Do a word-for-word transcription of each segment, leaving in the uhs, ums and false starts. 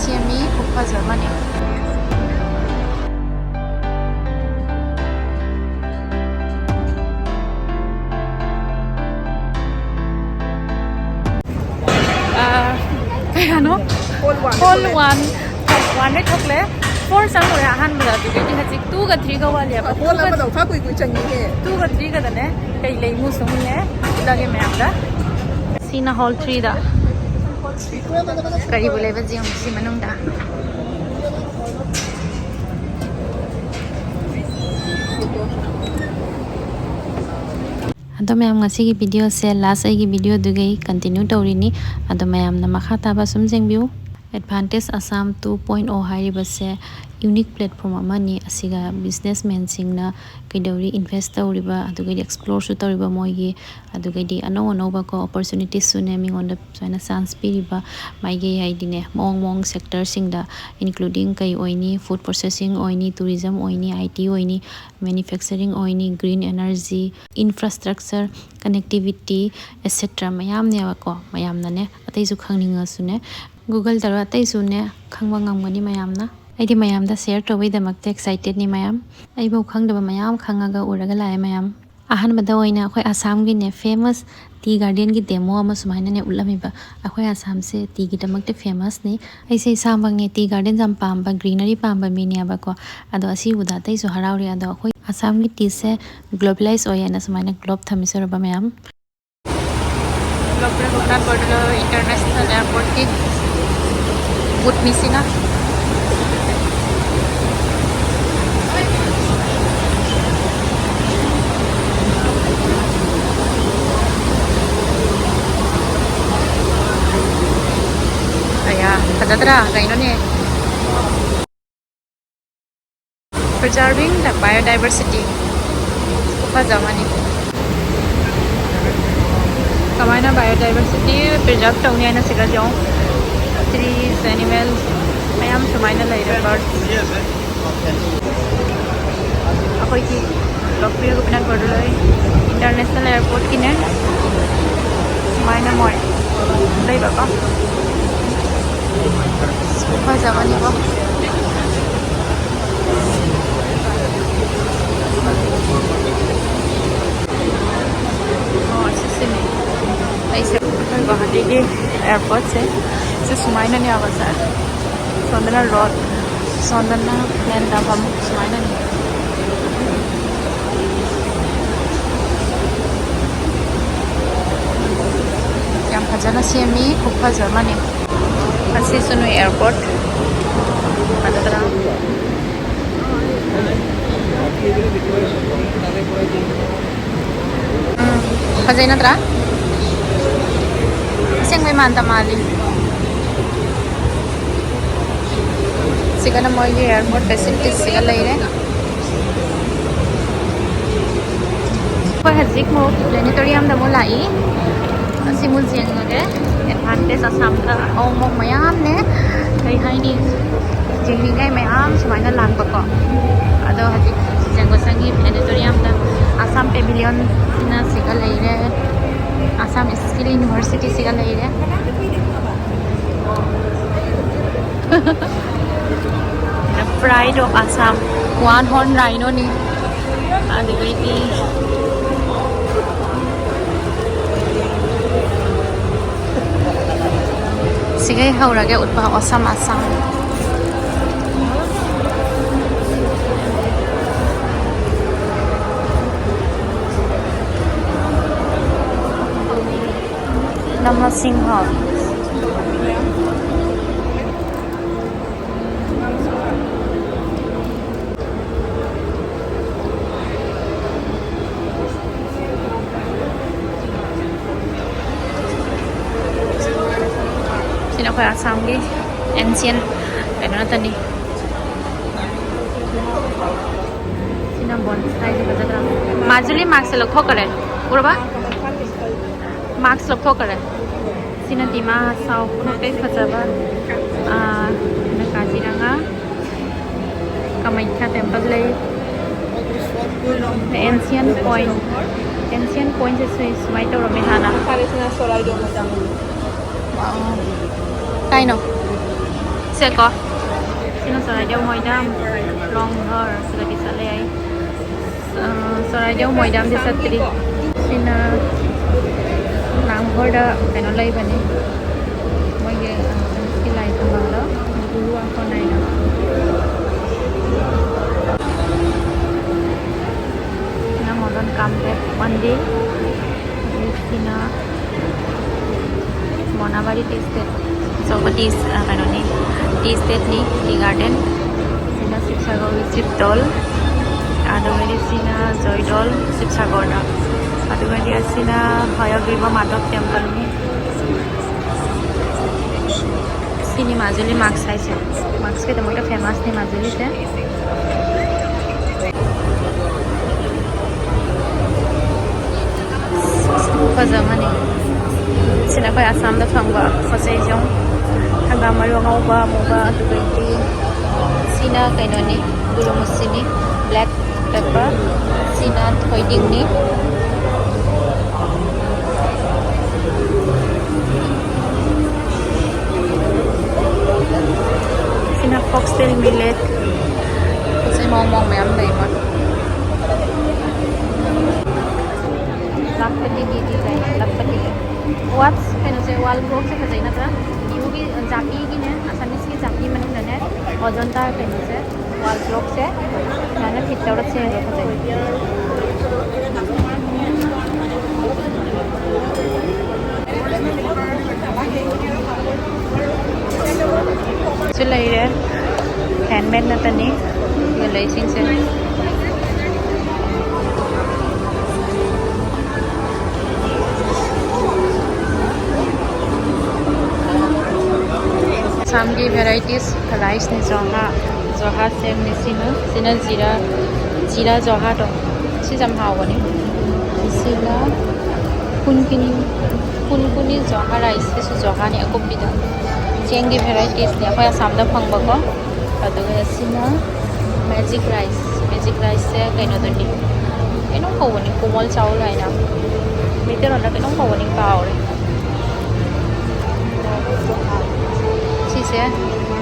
ꯁꯦꯝꯃꯤ, ꯈꯨꯐꯖ ꯑꯃꯅꯤ꯫ ꯑꯥ, ꯀꯌꯥꯅꯣ? Hall one꯫ Hall one꯫ One ꯗꯩ ꯊꯣꯛꯂꯦ꯫ Four ꯆꯪꯉꯨꯔꯦ ꯑꯍꯥꯟꯕꯗ, ꯑꯗꯨꯗꯩꯗꯤ ꯍꯧꯖꯤꯛ two ꯒ three ꯒ ꯋꯥꯠꯂꯤꯕ꯫ Hall ꯑꯃꯗ ꯑꯣꯐꯔ ꯀꯨꯏ ꯀꯨꯏ ꯆꯪꯉꯤꯍꯦ꯫ Two ꯒ three ꯒꯗꯅꯦ ꯀꯩ ꯂꯩ ꯃꯨꯁꯨ ꯃꯨꯜꯂꯦ꯫ ꯎꯠꯂꯒꯦ ꯃꯌꯥꯝꯗ꯫ ꯁꯤꯅ hall three ꯗ꯫ ꯀꯔꯤꯕꯨ ꯂꯩꯕ ꯌꯦꯡꯉꯨ ꯁꯤ ꯃꯅꯨꯡꯗ꯫ ꯑꯗꯣ ꯃꯌꯥꯝ, ꯉꯁꯤꯒꯤ video ꯁꯦ last ꯑꯩꯒꯤ video ꯗꯨꯒꯤ continue ꯇꯧꯔꯤꯅꯤ꯫ ꯑꯗꯣ ꯃꯌꯥꯝꯅ ꯃꯈꯥ ꯇꯥꯕ ꯁꯨꯝ ꯌꯦꯡꯕꯤꯌꯨ꯫ Advantage Assam two point oh ꯍꯥꯏꯔꯤꯕꯁꯦ unique platform ꯑꯃꯅꯤ꯫ ꯑꯁꯤꯒ business man ꯁꯤꯡꯅ ꯀꯩꯗꯧꯔꯤ, invest ꯇꯧꯔꯤꯕ, ꯑꯗꯨꯒꯩꯗꯤ explore ꯁꯨ ꯇꯧꯔꯤꯕ ꯃꯣꯏꯒꯤ, ꯑꯗꯨꯒꯩꯗꯤ ꯑꯅꯧ ꯑꯅꯧꯕ ꯀꯣ opportunities ꯁꯨꯅꯦ ꯃꯤꯉꯣꯟꯗ ꯁꯨꯃꯥꯏꯅ chance ꯄꯤꯔꯤꯕ꯫ ꯃꯥꯏꯀꯩ ꯍꯥꯏꯗꯤꯅꯦ, ꯃꯑꯣꯡ ꯃꯑꯣꯡ sector ꯁꯤꯡꯗ, including ꯀꯩ ꯑꯣꯏꯅꯤ, food processing ꯑꯣꯏꯅꯤ, tourism ꯑꯣꯏꯅꯤ, I T ꯑꯣꯏꯅꯤ, manufacturing ꯑꯣꯏꯅꯤ, green energy, infrastructure, connectivity, et cetera ꯃꯌꯥꯝꯅꯦꯕꯀꯣ꯫ ꯃꯌꯥꯝꯅꯅꯦ ꯑꯇꯩꯁꯨ ꯈꯪꯅꯤꯡꯉꯁꯨꯅꯦ Google ꯇꯧꯔ ꯑꯇꯩꯁꯨꯅꯦ ꯈꯪꯕ ꯉꯝꯒꯅꯤ ꯃꯌꯥꯝꯅ꯫ ꯑꯩꯗꯤ ꯃꯌꯥꯝꯗ share ꯇꯧꯕꯩꯗꯃꯛꯇ excited ꯅꯤ ꯃꯌꯥꯝ꯫ ꯑꯩꯐꯧ ꯈꯪꯗꯕ ꯃꯌꯥꯝ ꯈꯪꯉꯒ ꯎꯔꯒ ꯂꯥꯛꯑꯦ ꯃꯌꯥꯝ꯫ ꯑꯍꯥꯟꯕꯗ ꯑꯣꯏꯅ ꯑꯩꯈꯣꯏ ꯑꯁꯥꯝꯒꯤꯅꯦ famous tea garden ꯒꯤ demo ꯑꯃ ꯁꯨꯃꯥꯏꯅꯅꯦ ꯎꯠꯂꯝꯃꯤꯕ꯫ ꯑꯩꯈꯣꯏ ꯑꯁꯥꯝꯁꯦ tea ꯒꯤꯗꯃꯛꯇ famous ꯅꯤ꯫ ꯑꯩꯁꯦ ꯏꯁꯥꯃꯛꯅꯦ tea garden ꯌꯥꯝ ꯄꯥꯝꯕ, greenery ꯄꯥꯝꯕ ꯃꯤꯅꯦꯕꯀꯣ꯫ ꯑꯗꯣ ꯑꯁꯤ ꯎꯕꯗ ꯑꯇꯩꯁꯨ ꯍꯔꯥꯎꯔꯤ꯫ ꯑꯗꯣ ꯑꯩꯈꯣꯏ ꯑꯁꯥꯝꯒꯤ tea ꯁꯦ globalize ꯑꯣꯏꯌꯦꯅ ꯁꯨꯃꯥꯏꯅ globe ꯊꯝꯃꯤꯁꯦ ꯎꯔꯕ ꯃꯌꯥꯝ꯫ ꯂꯣꯀꯦꯜ ꯒꯣꯄꯤꯅꯥꯊ ꯕꯔꯗꯂꯣꯏ International Airport ꯀꯤ booth ꯅꯤ ꯁꯤꯅ꯫ ꯑꯌꯥ, ꯐꯖꯗ꯭ꯔꯥ? ꯀꯩꯅꯣꯅꯦ꯫ Preserving the biodiversity. ꯈꯨꯐꯖ ꯑꯃꯅꯤ꯫ ꯀꯃꯥꯏꯅ biodiversity preserve ꯇꯧꯅꯤ ꯍꯥꯏꯅ ꯁꯤꯗ ꯌꯦꯡꯉꯨ꯫ Trees, animals ꯃꯌꯥꯝ ꯁꯨꯃꯥꯏꯅ ꯂꯩꯔꯦ, birds꯫ ꯑꯩꯈꯣꯏꯒꯤ ꯂꯣꯀꯦꯜ ꯒꯣꯄꯤꯅꯥꯊ ꯕꯔꯗꯂꯣꯏ International Airport ꯀꯤꯅꯦ꯫ ꯁꯨꯃꯥꯏꯅ ꯃꯣꯏ ꯂꯩꯕꯀꯣ꯫ ꯐꯖꯕꯅꯤꯀꯣ꯫ ꯑꯣ, ꯁꯤꯁꯤꯅꯤ꯫ ꯑꯩꯁꯦ ꯑꯩꯈꯣꯏ ꯒꯨꯋꯥꯍꯥꯇꯤꯒꯤ ꯑꯦꯌꯥꯔꯄꯣꯔꯠꯁꯦ ꯁꯤ ꯁꯨꯃꯥꯏꯅꯅꯦꯕ ꯁꯥꯔ꯫ ꯁꯣꯝꯗꯅ ꯔꯣꯗ, ꯁꯣꯝꯗꯅ ꯄ꯭ꯂꯦꯟ ꯇꯥꯐꯝ ꯁꯨꯃꯥꯏꯅꯅꯤ꯫ ꯌꯥꯝ ꯐꯖꯅ ꯁꯦꯝꯃꯤ, ꯈꯨꯐꯖ ꯑꯃꯅꯤ꯫ ꯑꯁꯤꯁꯨ ꯅꯣꯏ ꯑꯦꯌꯥꯔꯄꯣꯔꯠ꯫ ꯐꯖꯗ꯭ꯔꯥ? ꯎꯝ, ꯐꯖꯩ ꯅꯠꯇ꯭ꯔꯥ? ꯑꯁꯦꯡꯕꯩ ꯃꯥꯟꯗ ꯃꯥꯜꯂꯤ꯫ ꯁꯤꯒꯅ ꯃꯣꯏꯒꯤ ꯑꯦꯌꯥꯔꯄꯣꯔꯠ ꯐꯦꯁꯤꯂꯤꯇꯤꯁ ꯁꯤꯒ ꯂꯩꯔꯦ꯫ ꯑꯩꯈꯣꯏ ꯍꯧꯖꯤꯛ ꯑꯃꯨꯛ ꯄ꯭ꯂꯦꯅꯦꯇꯣꯔꯤꯌꯝꯗ ꯑꯃꯨꯛ ꯂꯥꯛꯏ꯫ ꯑꯁꯤ ꯑꯃꯨꯛ ꯌꯦꯡꯉꯒꯦ꯫ ꯑꯦꯗꯚꯥꯟꯇꯦꯖ ꯑꯁꯥꯝꯗ ꯑꯍꯣꯡꯕ ꯃꯌꯥꯝꯅꯦ꯫ ꯀꯩ ꯍꯥꯏꯅꯤ? ꯌꯦꯡꯅꯤꯡꯉꯥꯏ ꯃꯌꯥꯝ ꯁꯨꯃꯥꯏꯅ ꯂꯥꯛꯄꯀꯣ꯫ ꯑꯗꯣ ꯍꯧꯖꯤꯛ ꯖꯪꯒꯣꯁꯪꯒꯤ ꯄ꯭ꯂꯦꯅꯦꯇꯣꯔꯤꯌꯝꯗ ꯑꯁꯥꯝ ꯄꯦꯚꯤꯂꯤꯌꯟꯅ ꯁꯤꯒ ꯂꯩꯔꯦ꯫ ꯑꯁꯥꯝ ꯁ꯭ꯀꯤꯜ ꯌꯨꯅꯤꯚꯔꯁꯤꯇꯤꯁꯤꯒ ꯂꯩꯔꯦ꯫ The pride of Assam, one horn rhinoꯅꯤ꯫ ꯑꯗꯨꯗꯩꯗꯤ ꯁꯤꯒꯩ ꯍꯧꯔꯒꯦ ꯎꯠꯄ ꯑꯣꯁꯝ ꯑꯁꯥꯝ꯫ ꯅꯃꯁꯤꯡꯍ꯫ ꯁꯤꯅ ꯑꯩꯈꯣꯏ ꯑꯁꯥꯝꯒꯤ ꯑꯦꯟꯁꯤꯌꯟ ꯀꯩꯅꯣ ꯅꯠꯇꯅꯤ꯫ ꯁꯤꯅ ꯕꯣꯟꯁꯥꯏꯁꯦ ꯐꯖꯗ꯭ꯔꯥ? ꯃꯥꯖꯨꯂꯤ ꯃꯥꯛꯁꯦ ꯂꯧꯊꯣꯛꯈꯔꯦ꯫ ꯎꯔꯕ? ꯃꯥꯛꯁ ꯂꯧꯊꯣꯛꯈꯔꯦ꯫ ꯁꯤꯅ ꯗꯤꯃꯥ ꯍꯁꯥꯎ ꯈꯨꯅꯧꯇꯩ ꯐꯖꯕ, ꯑꯥ, ꯁꯤꯅ ꯀꯥꯖꯤꯔꯪꯒꯥ, ꯀꯥꯃꯩꯈ꯭ꯌꯥ ꯇꯦꯝꯄꯜ ꯂꯩ꯫ ꯑꯦꯟꯁꯤꯌꯟ ꯄꯣꯏꯟ, ꯑꯦꯟꯁꯤꯌꯟ ꯄꯣꯏꯟꯁꯦ ꯁꯤ-, ꯁꯨꯃꯥꯏꯅ ꯇꯧꯔꯝꯃꯦ ꯍꯥꯟꯅ꯫ ꯑꯥ, ꯀꯥꯏꯅꯣ? ꯁꯦꯀꯣ꯫ ꯁꯤꯅ ꯆꯔꯥꯏꯗꯦꯝ ꯃꯣꯏꯗꯥꯝ, ꯔꯣꯡ ꯍꯣꯔ, ꯁꯤꯗꯗꯤ ꯆꯠꯂꯦ ꯑꯩ꯫ ꯑ, ꯆꯔꯥꯏꯗꯦꯝ ꯃꯣꯏꯗꯥꯝꯗꯤ ꯆꯠꯇ꯭ꯔꯤ꯫ ꯁꯤꯅ ꯅꯥꯝꯍꯣꯔꯗ ꯀꯩꯅꯣ ꯂꯩꯕꯅꯤ, ꯃꯣꯏꯒꯤ, ꯑ, ꯀꯩꯅꯣꯒꯤ ꯂꯥꯏ ꯈꯨꯔꯨꯝꯐꯝꯗꯣ, ꯒꯨꯔꯨ ꯑꯪꯀꯣꯟ ꯍꯥꯏꯅ꯫ ꯁꯤꯅ ꯃꯣꯗꯔꯟ ꯀꯥꯝꯗꯦꯕ ꯃꯟꯗꯤꯔ꯫ ꯑꯗꯒꯤ ꯁꯤꯅ ꯃꯣꯅꯥꯕꯥꯔꯤ ꯇꯤ ꯏꯁꯇꯦꯠ, ꯑꯆꯧꯕ ꯇꯤ, ꯑ, ꯀꯩꯅꯣꯅꯤ, ꯇꯤ ꯏꯁꯇꯦꯠꯅꯤ, ꯇꯤ ꯒꯥꯔꯗꯦꯟ꯫ ꯁꯤꯅ ꯁꯤꯕꯁꯥꯒꯔꯒꯤ ꯁꯤꯕꯗꯣꯜ, ꯑꯗꯨꯒꯗꯤ ꯁꯤꯅ ꯖꯣꯏꯗꯣꯜ, ꯁꯤꯕꯁꯥꯒꯔꯗ꯫ ꯑꯗꯨꯒꯗꯤ ꯑꯁꯤꯅ ꯍꯌꯒ꯭ꯔꯤꯕ ꯃꯥꯙꯕ ꯇꯦꯝꯄꯜꯅꯤ꯫ ꯁꯤꯅꯤ ꯃꯥꯖꯨꯂꯤ ꯃꯥꯛꯁ ꯍꯥꯏꯁꯦ, ꯃꯥꯛꯁꯀꯤꯗꯃꯛꯇ ꯐꯦꯃꯁꯅꯤ ꯃꯥꯖꯨꯂꯤꯁꯦ꯫ ꯐꯖꯕꯅꯤ꯫ ꯁꯤꯅ ꯑꯩꯈꯣꯏ ꯑꯁꯥꯝꯗ ꯐꯪꯕ ꯄꯣꯠ ꯆꯩꯁꯦ ꯌꯦꯡꯉꯨ꯫ ꯍꯪꯒꯥꯝ ꯃꯔꯨ ꯑꯉꯧꯕ, ꯑꯃꯨꯕ, ꯑꯗꯨꯗꯒꯤ ꯁꯤꯅ ꯀꯩꯅꯣꯅꯤ, ꯒꯨꯔꯨꯃꯨꯁꯤꯅꯤ, ꯕ꯭ꯂꯦꯛ ꯄꯦꯄꯔ꯫ ꯁꯤꯅ ꯊꯣꯏꯗꯤꯡꯅꯤ꯫ ꯁꯤꯅ foxtail millet꯫ ꯁꯤ ꯃꯑꯣꯡ ꯃꯑꯣꯡ ꯃꯌꯥꯝ ꯂꯩꯕ꯫ ꯂꯥꯛꯄꯇꯤ ꯗꯤ ꯗꯤ ꯂꯩ, ꯂꯥꯛꯄꯇꯤ꯫ ꯋꯥꯠꯁ ꯀꯩꯅꯣꯁꯦ, ꯋꯥꯜ ꯀ꯭ꯂꯣꯛꯁꯦ ꯐꯖꯩ ꯅꯠꯇ꯭ꯔꯥ? ꯅ꯭ꯌꯨꯒꯤ ꯖꯥꯄꯤꯒꯤꯅꯦ, ꯑꯁꯥꯃꯤꯁꯀꯤ ꯖꯥꯄꯤ ꯃꯅꯨꯡꯗꯅꯦ, ꯑꯣꯖꯟꯇꯥ ꯀꯩꯅꯣꯁꯦ, ꯋꯥꯜ ꯀ꯭ꯂꯣꯛꯁꯦ ꯁꯨꯃꯥꯏꯅ ꯐꯤꯠ ꯇꯧꯔ ꯁꯦꯝꯕ ꯐꯖꯩ꯫ ꯁꯤ ꯂꯩꯔꯦ, ꯍꯦꯟꯃꯦꯗ ꯉꯥꯛꯇꯅꯤ ꯌꯣꯜꯂꯛꯏꯁꯤꯡꯁꯦ꯫ ꯑꯁꯥꯝꯒꯤ ꯚꯦꯔꯥꯏꯇꯤꯁ ꯔꯥꯏꯁꯅꯤ, ꯖꯣꯍꯥ, ꯖꯣꯍꯥ ꯁꯦꯝꯅꯤ꯫ ꯁꯤꯅ, ꯁꯤꯅ ꯖꯤꯔꯥ, ꯖꯤꯔꯥ ꯖꯣꯍꯥꯗꯣ, ꯁꯤꯁꯦ ꯌꯥꯝ ꯍꯥꯎꯕꯅꯤ꯫ ꯁꯤꯅ ꯀꯨꯟꯀꯤꯅꯤ, ꯀꯨꯟꯀꯤꯅꯤ ꯖꯣꯍꯥ ꯔꯥꯏꯁ, ꯁꯤꯁꯨ ꯖꯣꯍꯥꯅꯤ ꯑꯀꯨꯞꯄꯤꯗ꯫ ꯆꯦꯡꯒꯤ ꯚꯦꯔꯥꯏꯇꯤꯁꯅꯤ ꯑꯩꯈꯣꯏ ꯑꯁꯥꯝꯗ ꯐꯪꯕꯀꯣ꯫ ꯑꯗꯨꯒ ꯁꯤꯅ ꯃꯦꯖꯤꯛ ꯔꯥꯏꯁ, ꯃꯦꯖꯤꯛ ꯔꯥꯏꯁꯁꯦ ꯀꯩꯅꯣꯗꯨꯅꯤ, ꯀꯩꯅꯣꯝ ꯀꯧꯕꯅꯤ, ꯀꯣꯃꯜ ꯆꯥꯎꯜ ꯍꯥꯏꯅ꯫ ꯃꯩꯇꯩꯂꯣꯟꯗ ꯀꯩꯅꯣꯝ ꯀꯧꯕꯅꯤ, ꯀꯥꯎꯔꯦ꯫ ꯁꯤꯁꯦ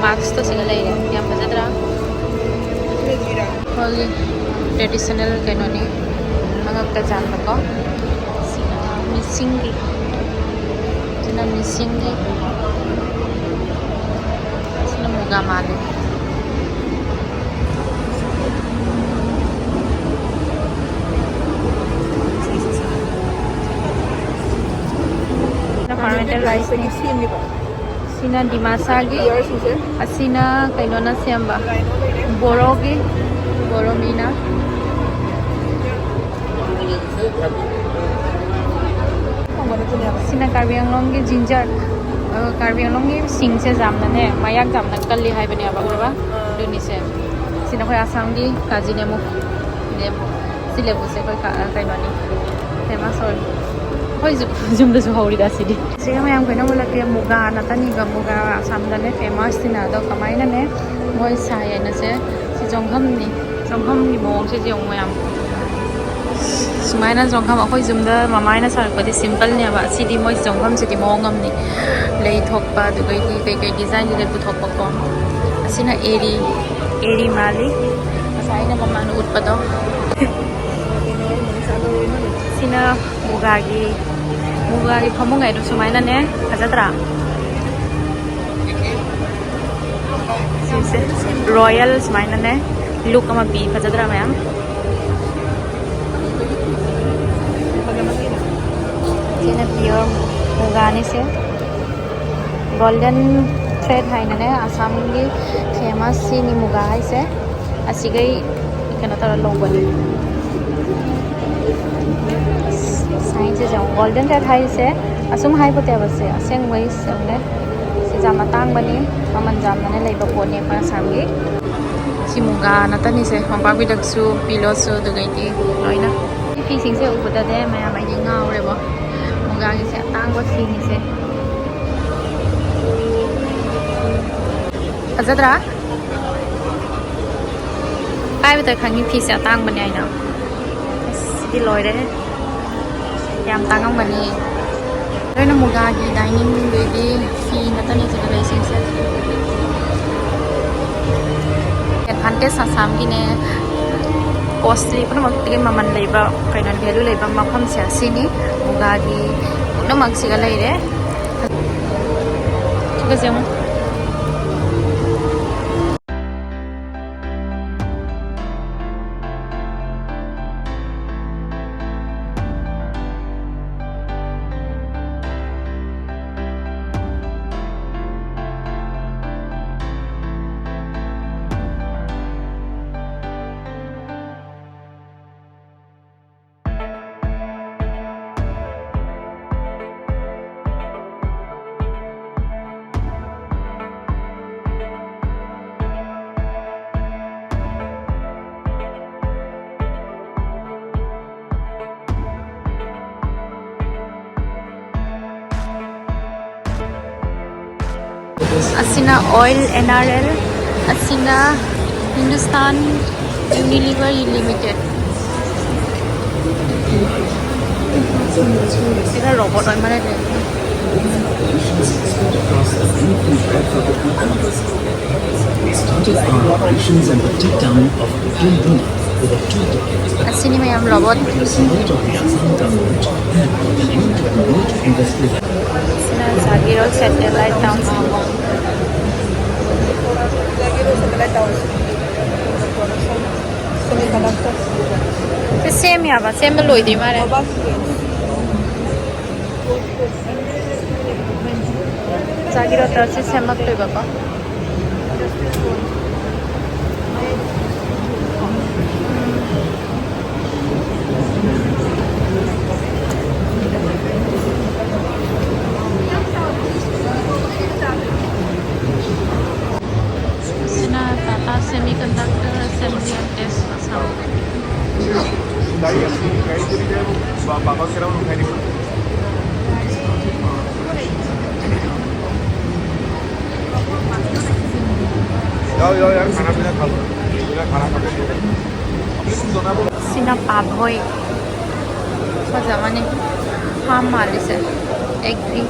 ꯃꯥꯛꯁꯇꯣ ꯁꯤꯗ ꯂꯩꯔꯦ꯫ ꯌꯥꯝ ꯐꯖꯗ꯭ꯔꯥ? ꯑꯩꯈꯣꯏꯒꯤ ꯇ꯭ꯔꯦꯗꯤꯁꯅꯦꯜ ꯀꯩꯅꯣꯅꯤ, ꯃꯉꯛꯇ ꯆꯥꯟꯕꯀꯣ꯫ ꯁꯤꯅ ꯃꯤꯁꯤꯡꯒꯤ, ꯁꯤꯅ ꯃꯤꯁꯤꯡꯒꯤ, ꯁꯤꯅ ꯃꯨꯒꯥ ꯃꯥꯜꯂꯦ꯫ ꯁꯤꯅ ꯐꯥꯔꯃꯦꯟꯇꯦꯠ ꯔꯥꯏꯁꯅꯤ꯫ ꯁꯤꯅ ꯗꯤꯃꯥꯁꯥꯒꯤ, ꯑꯁꯤꯅ ꯀꯩꯅꯣꯅ ꯁꯦꯝꯕ, ꯕꯣꯔꯣꯒꯤ, ꯕꯣꯔꯣ ꯃꯤꯅ꯫ ꯁꯤꯅ ꯀꯥꯔꯕꯤ ꯑꯪꯂꯣꯡꯒꯤ ꯖꯤꯟꯖꯔ, ꯑ, ꯀꯥꯔꯕꯤ ꯑꯪꯂꯣꯡꯒꯤ ꯁꯤꯡꯁꯦ ꯌꯥꯝꯅꯅꯦ, ꯃꯌꯥꯛ ꯌꯥꯝꯅ ꯀꯜꯂꯤ ꯍꯥꯏꯕꯅꯦꯕ, ꯎꯔꯕ? ꯑꯗꯨꯅꯤꯁꯦ꯫ ꯁꯤꯅ ꯑꯩꯈꯣꯏ ꯑꯁꯥꯝꯒꯤ ꯀꯥꯖꯤꯅꯦꯃꯨ, ꯂꯦꯕꯨ꯫ ꯁꯤ ꯂꯦꯕꯨꯁꯦ ꯑꯩꯈꯣꯏ ꯀ-, ꯀꯩꯅꯣꯅꯤ, ꯐꯦꯃꯁ ꯑꯣꯏ꯫ ꯑꯩꯈꯣꯏ ꯌꯨꯝ-, ꯌꯨꯝꯗꯁꯨ ꯍꯧꯔꯤꯗ ꯁꯤꯗꯤ꯫ ꯁꯤꯒ ꯃꯌꯥꯝ ꯀꯩꯅꯣ ꯃꯨꯜꯂꯛꯀꯦ, ꯃꯨꯒꯥ ꯅꯠꯇꯅꯤꯒ, ꯃꯨꯒꯥ ꯑꯁꯥꯝꯗꯅꯦ ꯐꯦꯃꯁꯁꯤꯅ꯫ ꯑꯗꯣ ꯀꯃꯥꯏꯅꯅꯦ ꯃꯣꯏ ꯁꯥꯏ ꯍꯥꯏꯅꯁꯦ, ꯁꯤ ꯖꯣꯡꯈꯝꯅꯤ꯫ ꯖꯣꯡꯈꯝꯒꯤ ꯃꯑꯣꯡꯁꯦ ꯌꯦꯡꯉꯨ ꯃꯌꯥꯝ꯫ ꯁꯨꯃꯥꯏꯅ ꯖꯣꯡꯈꯝ ꯑꯩꯈꯣꯏ ꯌꯨꯝꯗ ꯃꯃꯥꯏꯅ ꯁꯥꯔꯛꯄꯗꯤ ꯁꯤꯝꯄꯜꯅꯦꯕ꯫ ꯁꯤꯗꯤ ꯃꯣꯏ ꯖꯣꯡꯈꯝꯁꯤꯗꯤ ꯃꯑꯣꯡ ꯑꯃꯅꯤ꯫ ꯂꯩ ꯊꯣꯛꯄ, ꯑꯗꯨꯗꯩꯗꯤ ꯀꯩꯀꯩ ꯗꯤꯖꯥꯏꯟꯁꯤꯗ ꯄꯨꯊꯣꯛꯄꯀꯣ꯫ ꯑꯁꯤꯅ ꯑꯦꯔꯤ, ꯑꯦꯔꯤ ꯃꯥꯜꯂꯤ꯫ ꯉꯁꯥꯏ ꯑꯩꯅ ꯃꯃꯥꯡꯗ ꯎꯠꯄꯗꯣ꯫ ꯁꯤꯅ ꯃꯨꯒꯥꯒꯤ, ꯃꯨꯒꯥꯒꯤ ꯐꯃꯨꯡ ꯍꯥꯏꯗꯣ ꯁꯨꯃꯥꯏꯅꯅꯦ꯫ ꯐꯖꯗ꯭ꯔꯥ? ꯁꯤꯁꯦ ꯔꯣꯌꯦꯜ ꯁꯨꯃꯥꯏꯅꯅꯦ ꯂꯨꯛ ꯑꯃ ꯄꯤ꯫ ꯐꯖꯗ꯭ꯔꯥ ꯃꯌꯥꯝ? ꯁꯤꯅ ꯄꯤꯌꯣꯔ ꯃꯨꯒꯥꯅꯤꯁꯦ꯫ ꯒꯣꯜꯗꯟ ꯊ꯭ꯔꯦꯗ ꯍꯥꯏꯅꯅꯦ ꯑꯁꯥꯝꯒꯤ ꯐꯦꯃꯁ ꯁꯤꯅꯤ ꯃꯨꯒꯥ ꯍꯥꯏꯁꯦ꯫ ꯑꯁꯤꯈꯩ ꯀꯩꯅꯣ ꯇꯧꯔ ꯂꯧꯕꯅꯤ꯫ ꯁꯥꯏꯟꯁꯁꯦ ꯌꯦꯡꯉꯣ, ꯒꯣꯜꯗꯟ ꯊ꯭ꯔꯦꯗ ꯍꯥꯏꯔꯤꯁꯦ ꯑꯁꯨꯝ ꯍꯥꯏꯕ ꯇꯦꯕꯁꯦ ꯑꯁꯦꯡꯕꯩ ꯆꯨꯝꯃꯦ꯫ ꯁꯤ ꯌꯥꯝ ꯑꯇꯥꯡꯕꯅꯤ, ꯃꯃꯜ ꯌꯥꯝꯅꯅ ꯂꯩꯕ ꯄꯣꯠꯅꯤ ꯑꯩꯈꯣꯏ ꯑꯁꯥꯝꯒꯤ꯫ ꯁꯤ ꯃꯨꯒꯥ ꯅꯠꯇꯅꯤꯁꯦ, ꯃꯣꯝꯄꯥꯛ ꯐꯤꯗꯛꯁꯨ, ꯄꯤꯂꯣꯁꯨ, ꯑꯗꯨꯗꯩꯗꯤ ꯂꯣꯏꯅ꯫ ꯁꯤ ꯐꯤꯁꯤꯡꯁꯦ ꯎꯕꯗꯅꯦ ꯃꯌꯥꯝ ꯑꯩꯗꯤ ꯉꯥꯎꯔꯦꯕꯣ꯫ ꯃꯨꯒꯥꯒꯤꯁꯦ ꯑꯇꯥꯡꯕ ꯐꯤꯅꯤꯁꯦ꯫ ꯐꯖꯗ꯭ꯔꯥ? ꯄꯥꯏꯕꯗ ꯈꯪꯉꯤ ꯐꯤꯁꯦ ꯑꯇꯥꯡꯕꯅꯦ ꯍꯥꯏꯅ꯫ ꯑꯁ, ꯁꯤꯗꯤ ꯂꯣꯏꯔꯦ꯫ ꯌꯥꯝ ꯇꯥꯡꯉꯝꯒꯅꯤ꯫ ꯂꯣꯏꯅ ꯃꯨꯒꯥꯒꯤ ꯗꯥꯏꯅꯤꯡꯗꯩꯗꯤ ꯐꯤ ꯅꯠꯇꯅ ꯁꯤꯗ ꯂꯩꯁꯤꯡꯁꯦ꯫ ꯑꯦꯁ ꯑꯁꯥꯝꯒꯤꯅꯦ꯫ ꯀꯣꯁꯂꯤ ꯄꯨꯝꯅꯃꯛꯇꯒꯤ ꯃꯃꯜ ꯂꯩꯕ, ꯀꯩꯅꯣ, ꯚꯦꯂꯨ ꯂꯩꯕ ꯃꯐꯝꯁꯦ ꯑꯁꯤꯅꯤ꯫ ꯃꯨꯒꯥꯒꯤ ꯄꯨꯝꯅꯃꯛꯁꯤꯒ ꯂꯩꯔꯦ꯫ ꯁꯤꯒꯁꯦ ꯑꯃꯨꯛ꯫ ꯑꯁꯤꯅ ꯑꯣꯏꯜ ꯑꯦꯟ ꯑꯥꯔ ꯑꯦꯜ, ꯑꯁꯤꯅ ꯍꯤꯟꯗꯨꯁꯇꯥꯟ ꯌꯨꯅꯤꯂꯤꯚꯔ ꯂꯤꯃꯤꯇꯦꯠ꯫ ꯁꯤꯅ ꯔꯣꯕꯣꯠ ꯑꯣꯏ ꯃꯥꯜꯂꯦ꯫ We started our operations in the deep down of Dundun with a two ꯑꯁꯤꯅꯤ ꯃꯌꯥꯝ robot. Percent of the Assam government and the new remote industrial ꯁꯤꯅ ꯖꯥꯒꯤꯔꯣ satellite town. ꯁꯤ ꯁꯦꯝ ꯌꯥꯕ, ꯁꯦꯝꯕ ꯂꯣꯏꯗ꯭ꯔꯤ ꯃꯥꯜꯂꯦ꯫ ꯖꯥꯒꯤꯔꯣ ꯇꯧꯔꯁꯤ ꯁꯦꯝꯃꯛꯇꯣꯏꯕꯀꯣ꯫ ꯁꯤꯅ Tata semiconductor assembly and test Assam. ꯁꯤꯅ ꯄꯥꯕꯣꯏ꯫ ꯐꯖꯕꯅꯤ꯫ ꯐꯥꯝ ꯃꯥꯜꯂꯤꯁꯦ꯫ ꯑꯦꯒ꯭ꯔꯤ꯫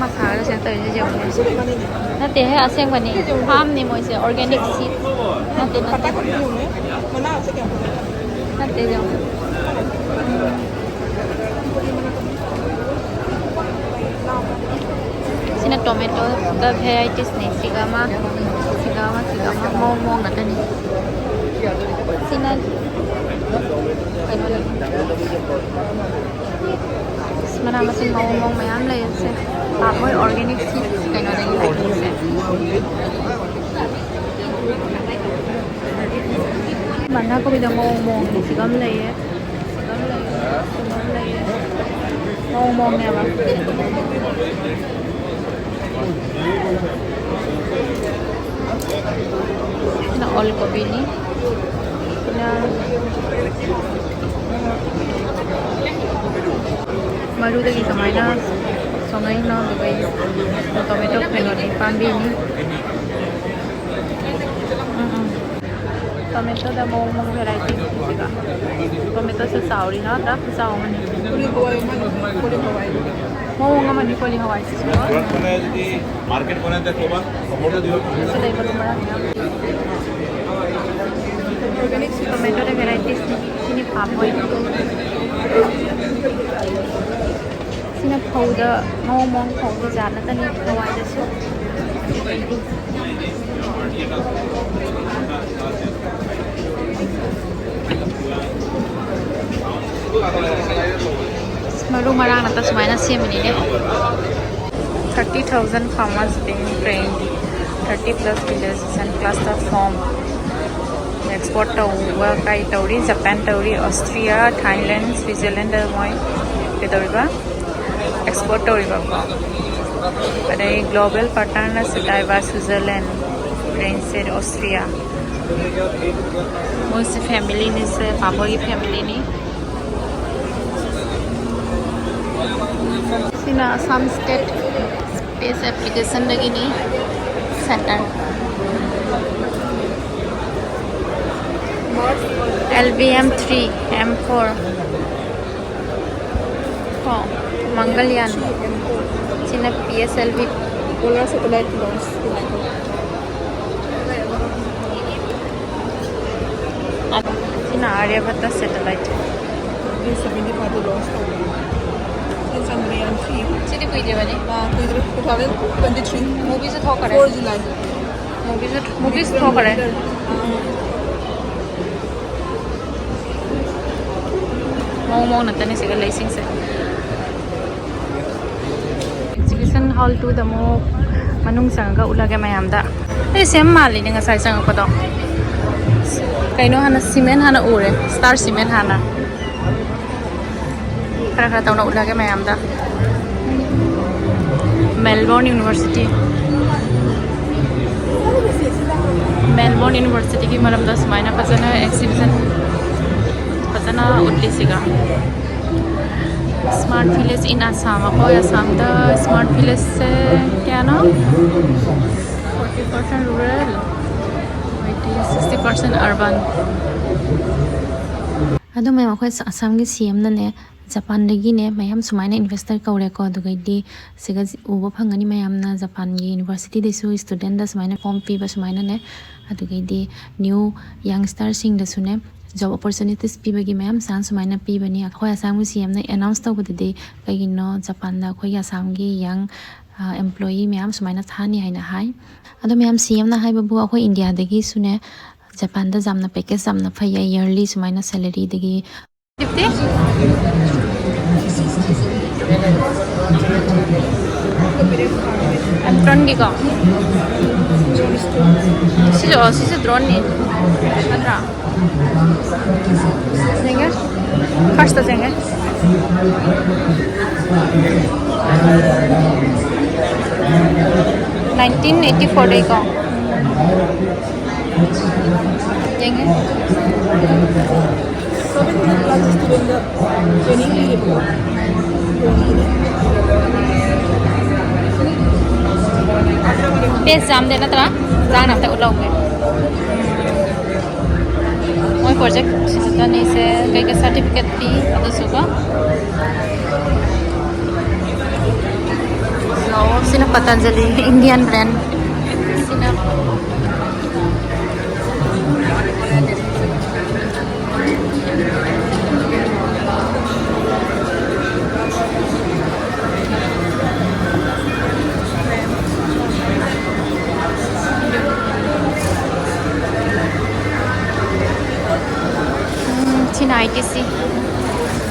ꯃꯁꯥꯒ ꯁꯦ ꯇꯧꯔꯤꯁꯦ ꯌꯦꯡꯉꯨꯅꯦ꯫ ꯅꯠꯇꯦꯍꯦ, ꯑꯁꯦꯡꯕꯅꯤ꯫ ꯐꯥꯝꯅꯤ ꯃꯣꯏꯁꯦ, organic seed꯫ ꯅꯠꯇꯦ, ꯅꯠꯇꯦ꯫ ꯅꯠꯇꯦ, ꯌꯦꯡꯉꯨ꯫ ꯁꯤꯅ tomatoꯒ varieties ꯅꯤ꯫ ꯁꯤꯒ ꯑꯃ, ꯁꯤꯒ ꯑꯃ, ꯁꯤꯒ ꯑꯃ, ꯃꯑꯣꯡ ꯃꯑꯣꯡ ꯉꯥꯛꯇꯅꯤ꯫ ꯁꯤꯅ ꯀꯩꯅꯣꯅꯤ꯫ ꯃꯅꯥ ꯃꯁꯤꯡ ꯃꯑꯣꯡ ꯃꯑꯣꯡ ꯃꯌꯥꯝ ꯂꯩꯌꯦ ꯁꯦ꯫ ꯑꯥ, ꯃꯣꯏ organic seeds ꯀꯩꯅꯣꯗꯒꯤ ꯂꯥꯛꯏꯁꯦ꯫ ꯕꯟꯙꯀꯣꯕꯤꯗ ꯃꯑꯣꯡ ꯃꯑꯣꯡꯅꯤ꯫ ꯁꯤꯒ ꯑꯃ ꯂꯩꯌꯦ, ꯁꯤꯒ ꯑꯃ ꯂꯩꯌꯦ, ꯁꯤꯒ ꯑꯃ ꯂꯩꯌꯦ꯫ ꯃꯑꯣꯡ ꯃꯑꯣꯡꯅꯦꯕ꯫ ꯁꯤꯅ ꯑꯣꯜ ꯀꯣꯕꯤꯅꯤ꯫ ꯁꯤꯅ ꯃꯔꯨꯗꯒꯤ ꯀꯃꯥꯏꯅ ꯁꯣꯡꯉꯛꯏꯅꯣ ꯑꯗꯨꯒ tomato ꯀꯩꯅꯣꯅꯤ, ꯄꯥꯝꯕꯤꯅꯤ꯫ ꯎꯝ, ꯎꯝ꯫ Tomatoꯗ ꯃꯑꯣꯡ ꯃꯑꯣꯡ variety ꯁꯤꯒ꯫ Tomatoꯁꯦ ꯆꯥꯎꯔꯤ ꯅꯠꯇ꯭ꯔꯥ? ꯈꯨꯆꯥꯎ ꯑꯃꯅꯤ꯫ ꯃꯑꯣꯡ ꯑꯃꯅꯤ ꯀꯣꯂꯤ ꯍꯋꯥꯏꯁꯤꯁꯨ꯫ ꯁꯤꯁꯨ ꯂꯩ ꯃꯔꯨ ꯃꯔꯥꯡ ꯃꯌꯥꯝ꯫ Tomatoꯗ varieties ꯅꯤ꯫ ꯁꯤꯅꯤ ꯐꯥꯝ ꯑꯣꯏꯅ꯫ ꯁꯤꯅ ꯐꯧꯗ ꯃꯑꯣꯡ ꯃꯑꯣꯡ ꯐꯧꯕ ꯖꯥꯠ ꯅꯠꯇꯅꯤ ꯍꯋꯥꯏꯗꯁꯨ꯫ ꯃꯔꯨ ꯃꯔꯥꯡ ꯅꯠꯇ ꯁꯨꯃꯥꯏꯅ ꯁꯦꯝꯕꯅꯤꯅꯦ꯫ Thirty thousand farmers being trained, thirty plus villages and cluster form. Export ꯇꯧꯕ ꯀꯥꯏ ꯇꯧꯔꯤ? ꯖꯄꯥꯟ ꯇꯧꯔꯤ, ꯑꯣꯁꯇ꯭ꯔꯤꯌꯥ, ꯊꯥꯏꯂꯦꯟ, ꯁ꯭ꯋꯤꯖꯔꯂꯦꯟꯗ ꯃꯣꯏ ꯀꯩꯗꯧꯔꯤꯕ? Export ꯇꯧꯔꯤꯕꯀꯣ꯫ ꯑꯗꯩ global partnerꯅ ꯁꯤꯗꯥꯏꯕ, ꯁ꯭ꯋꯤꯖꯔꯂꯦꯟ, ꯐ꯭ꯔꯦꯟꯁ, ꯑꯣꯁꯇ꯭ꯔꯤꯌꯥ꯫ ꯃꯣꯏꯁꯦ familyꯅꯤ, ꯁꯦ ꯄꯥꯕꯣꯒꯤ familyꯅꯤ꯫ ꯁꯤꯅ Assam state space applicationꯗꯒꯤꯅꯤ꯫ Center LVM three, M four꯫ ꯀꯣ, ꯃꯪꯒꯜꯌꯥꯟ꯫ ꯁꯤꯅ P S L V. Polar satellite launch ꯇꯧꯕ꯫ ꯁꯤꯅ ꯑꯥꯔꯌꯥꯚꯠꯇ ꯁꯦꯇꯦꯂꯥꯏꯠ꯫ ꯁꯚꯦꯟꯇꯤ ꯐꯥꯏꯚꯇ ꯂꯣꯟꯆ ꯇꯧꯕ꯫ ꯁꯤ ꯆꯟꯗ꯭ꯔꯌꯥꯟ ꯊ꯭ꯔꯤ꯫ ꯁꯤꯗꯤ ꯀꯨꯏꯗ꯭ꯔꯤꯕꯅꯤ꯫ ꯑꯥ, ꯀꯨꯏꯗ꯭ꯔꯤ꯫ Two thousand twenty three. ꯃꯨꯚꯤꯁꯨ ꯊꯣꯛꯈꯔꯦ꯫ Four July. ꯃꯨꯚꯤꯁꯨ, ꯃꯨꯚꯤꯁꯨ ꯊꯣꯛꯈꯔꯦ꯫ ꯃꯑꯣꯡ ꯃꯑꯣꯡ ꯉꯥꯛꯇꯅꯤ ꯁꯤꯒ ꯂꯩꯁꯤꯡꯁꯦ꯫ ꯑꯦꯛꯖꯤꯕꯤꯁꯟ ꯍꯣꯜ ꯇꯨꯗ ꯑꯃꯨꯛ ꯃꯅꯨꯡ ꯆꯪꯉꯒ ꯎꯠꯂꯒꯦ ꯃꯌꯥꯝꯗ꯫ ꯑꯩ ꯁꯦꯝ ꯃꯥꯜꯂꯤꯅꯦ ꯉꯁꯥꯏ ꯆꯪꯉꯛꯄꯗꯣ꯫ ꯀꯩꯅꯣ ꯍꯥꯟꯅ ꯁꯤꯃꯦꯟ ꯍꯥꯟꯅ ꯎꯔꯦ, ꯁ꯭ꯇꯥꯔ ꯁꯤꯃꯦꯟ ꯍꯥꯟꯅ꯫ ꯈꯔ ꯈꯔ ꯇꯧꯅ ꯎꯠꯂꯒꯦ ꯃꯌꯥꯝꯗ꯫ Melbourne university. ꯃꯦꯜꯕꯣꯔꯟ ꯌꯨꯅꯤꯚꯔꯁꯤꯇꯤꯒꯤ ꯃꯔꯝꯗ ꯁꯨꯃꯥꯏꯅ ꯐꯖꯅ ꯑꯦꯛꯖꯤꯕꯤꯁꯟ ꯐꯖꯅ ꯎꯠꯂꯤꯁꯤꯒ꯫ Smart village in Assam꯫ ꯑꯩꯈꯣꯏ ꯑꯁꯥꯝꯗ ꯁ꯭ꯃꯥꯔꯠ ꯚꯤꯂꯦꯖꯁꯦ ꯀꯌꯥꯅꯣ? Forty percent rural, sixty percent urban. ꯑꯗꯣ ꯃꯌꯥꯝ, ꯑꯩꯈꯣꯏ ꯑꯁꯥꯝꯒꯤ ꯁꯤ ꯑꯦꯝꯅꯅꯦ ꯖꯄꯥꯟꯗꯒꯤꯅꯦ ꯃꯌꯥꯝ ꯁꯨꯃꯥꯏꯅ ꯏꯟꯚꯦꯁꯇꯔ ꯀꯧꯔꯦꯀꯣ꯫ ꯑꯗꯨꯒꯩꯗꯤ ꯁꯤꯒ ꯎꯕ ꯐꯪꯒꯅꯤ ꯃꯌꯥꯝꯅ, ꯖꯄꯥꯟꯒꯤ ꯌꯨꯅꯤꯚꯔꯁꯤꯇꯤꯗꯁꯨ ꯁ꯭ꯇꯨꯗꯦꯟꯗ ꯁꯨꯃꯥꯏꯅ ꯐꯣꯝ ꯄꯤꯕ ꯁꯨꯃꯥꯏꯅꯅꯦ꯫ ꯑꯗꯨꯒꯩꯗꯤ ꯅ꯭ꯌꯨ ꯌꯪꯁꯇꯔꯁꯤꯡꯗꯁꯨꯅꯦ ꯖꯣꯕ ꯑꯣꯄꯣꯔꯆꯨꯅꯤꯇꯤꯁ ꯄꯤꯕꯒꯤ ꯃꯌꯥꯝ ꯆꯥꯟꯁ ꯁꯨꯃꯥꯏꯅ ꯄꯤꯕꯅꯤ꯫ ꯑꯩꯈꯣꯏ ꯑꯁꯥꯝꯒꯤ ꯁꯤ ꯑꯦꯝꯅ ꯑꯦꯅꯥꯎꯟꯁ ꯇꯧꯕꯗꯗꯤ ꯀꯩꯒꯤꯅꯣ ꯖꯄꯥꯟꯗ ꯑꯩꯈꯣꯏꯒꯤ ꯑꯁꯥꯝꯒꯤ ꯌꯪ ꯑꯦꯝꯄ꯭ꯂꯣꯌꯤ ꯃꯌꯥꯝ ꯁꯨꯃꯥꯏꯅ ꯊꯥꯅꯤ ꯍꯥꯏꯅ ꯍꯥꯏ꯫ ꯑꯗꯣ ꯃꯌꯥꯝ ꯁꯤ ꯑꯦꯝꯅ ꯍꯥꯏꯕꯕꯨ ꯑꯩꯈꯣꯏ ꯏꯟꯗꯤꯌꯥꯗꯒꯤꯁꯨꯅꯦ ꯖꯄꯥꯟꯗ ꯌꯥꯝꯅ ꯄꯦꯀꯦꯖ ꯌꯥꯝꯅ ꯐꯩ꯫ ꯌꯔꯂꯤ ꯁꯨꯃꯥꯏꯅ ꯁꯦꯂꯔꯤꯗꯒꯤ ꯐꯤꯐꯇꯤ? ꯑꯦꯝꯇ꯭ꯔꯣꯟꯒꯤꯀꯣ? ꯁꯤꯁꯨ, ꯑꯣ, ꯁꯤꯁꯨ ꯗ꯭ꯔꯣꯟꯅꯤ ꯅꯠꯇ꯭ꯔꯥ? ꯌꯦꯡꯒꯦ꯫ ꯐꯥꯔꯁꯇ ꯌꯦꯡꯒꯦ꯫ ꯅꯥꯏꯟꯇꯤꯟ ꯑꯩꯠꯇꯤ ꯐꯣꯔꯗꯩꯀꯣ꯫ ꯌꯦꯡꯉꯦ꯫ ꯄꯦꯖ ꯌꯥꯝꯗꯦ ꯅꯠꯇ꯭ꯔꯥ? ꯏꯟꯖꯥꯡ ꯑꯝꯇ ꯎꯠꯍꯧꯒꯦ꯫ ꯃꯣꯏ ꯄ꯭ꯔꯣꯖꯦꯛ ꯁꯤꯗꯅꯤꯁꯦ ꯀꯩꯀꯩ ꯁꯥꯔꯇꯤꯐꯤꯀꯦꯠ ꯄꯤ ꯑꯗꯨꯁꯨꯀꯣ꯫ ꯁꯤꯅ ꯄꯇꯟꯖꯂꯤ, Indian brand꯫ ꯁꯤꯅ ꯎꯝ, ꯁꯤꯅ ITC,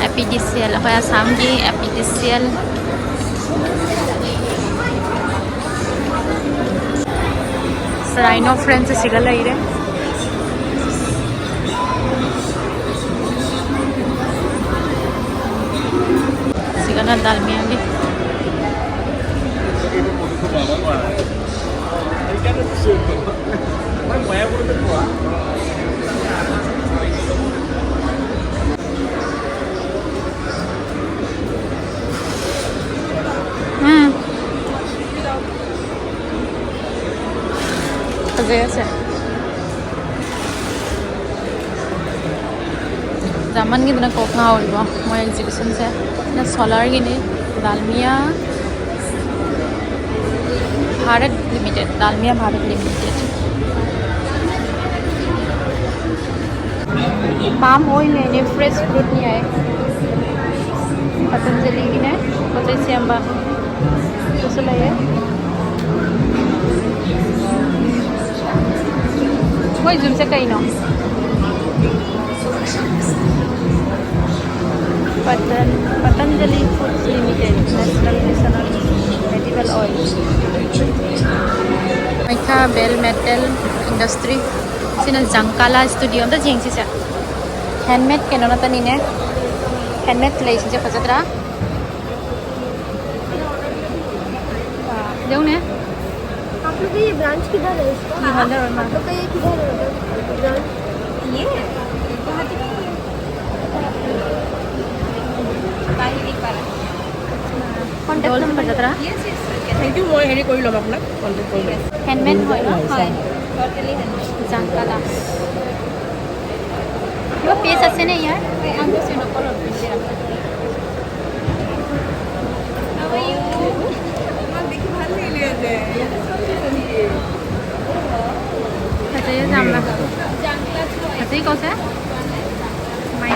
APDCL, ꯑꯩꯈꯣꯏ ꯑꯁꯥꯝꯒꯤ APDCL꯫ Rhino friends ꯑꯁꯤꯒ ꯂꯩꯔꯦ꯫ ꯁꯤꯒꯅ ꯗꯥꯜꯃꯤꯌꯥꯒꯤ꯫ ꯎꯝ꯫ ꯐꯖꯩ ꯑꯁꯦ꯫ ꯖꯥꯃꯟꯒꯤꯗꯨꯅ ꯀꯣꯛ ꯉꯥꯎꯔꯤꯕꯣ, ꯃꯣꯏ exhibition ꯁꯦ꯫ ꯁꯤꯅ solar ꯒꯤꯅꯤ꯫ Dalmia Bharat limited, Dalmia Bharat limited. Palm oil ꯅꯦ, fresh fruit ꯅꯦ ꯍꯥꯏ꯫ ꯄꯇꯟꯖꯂꯤꯒꯤꯅꯦ ꯄꯣꯠ ꯆꯩ ꯁꯦꯝꯕ꯫ ꯑꯗꯨꯁꯨ ꯂꯩꯌꯦ꯫ ꯃꯣꯏ ꯖꯨꯝꯁꯦ ꯀꯩꯅꯣ? ꯄꯇꯟ-, Patanjali Foods Limited, National Mission on Edible Oil. ꯃꯩꯈꯥ Bell Metal Industry꯫ ꯁꯤꯅ ꯖꯪꯀꯥꯂꯥ studio꯫ ꯑꯝꯇ ꯌꯦꯡꯁꯤꯁꯦ꯫ Handmade ꯀꯩꯅꯣ ꯉꯥꯛꯇꯅꯤꯅꯦ꯫ Handmade ꯂꯩꯁꯤꯡꯁꯦ ꯐꯖꯗ꯭ꯔꯥ? ꯌꯦꯡꯉꯨꯅꯦ꯫ आप लोग का ये ब्रांच किधर है इसका? ये हल्दर और आप लोग का ये किधर है, मतलब, ब्रांच? ये गुवाहाटी में ही है। बाहिरी पारा। Contact number ꯐꯖꯗ꯭ꯔꯥ? Yes, yes, sir. Thank you, মই হেৰি কৰি ল'ম আপোনাক, কণ্টেক্ট কৰি ল'ম। Handmade হয় ন? হয়। Totally handmade. জাংকালা। কিবা পেজ আছে নে ইয়াৰ? How are you? ꯐꯖꯩꯌꯦ ꯌꯥꯝꯅ꯫ ꯐꯖꯩꯀꯣ ꯁꯦ? ꯃꯥꯏ꯫